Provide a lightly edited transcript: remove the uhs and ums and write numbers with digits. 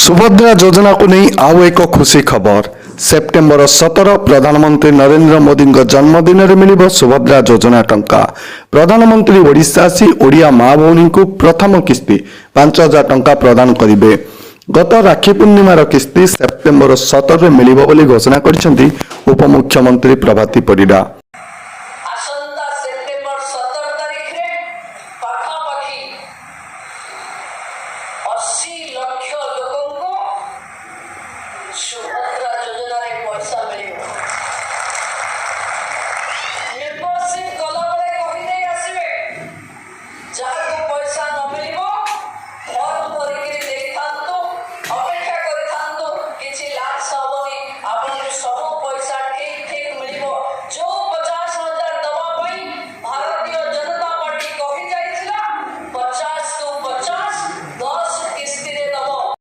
ସୁଭଦ୍ରା ଯୋଜନାକୁ ନେଇ ଆଉ ଏକ ଖୁସି ଖବର। ସେପ୍ଟେମ୍ବର 17, ପ୍ରଧାନମନ୍ତ୍ରୀ ନରେନ୍ଦ୍ର ମୋଦିଙ୍କ ଜନ୍ମଦିନରେ ମିଳିବ ସୁଭଦ୍ରା ଯୋଜନା ଟଙ୍କା। ପ୍ରଧାନମନ୍ତ୍ରୀ ଓଡ଼ିଶା ଆସି ଓଡ଼ିଆ ମା ଭଉଣୀଙ୍କୁ ପ୍ରଥମ କିସ୍ତି 5000 ଟଙ୍କା ପ୍ରଦାନ କରିବେ। ଗତ ରାକ୍ଷୀ ପୂର୍ଣ୍ଣିମାର କିସ୍ତି ସେପ୍ଟେମ୍ବର 17ରେ ମିଳିବ ବୋଲି ଘୋଷଣା କରିଛନ୍ତି ଉପମୁଖ୍ୟମନ୍ତ୍ରୀ ପ୍ରଭାତୀ ପରିଡ଼ା। ଆସନ୍ତା ସେପ୍ଟେମ୍ବର 17 ତାରିଖରେ ପାଖାପାଖି 80 ଲକ୍ଷ ଲୋକଙ୍କୁ ସୁଭଦ୍ରା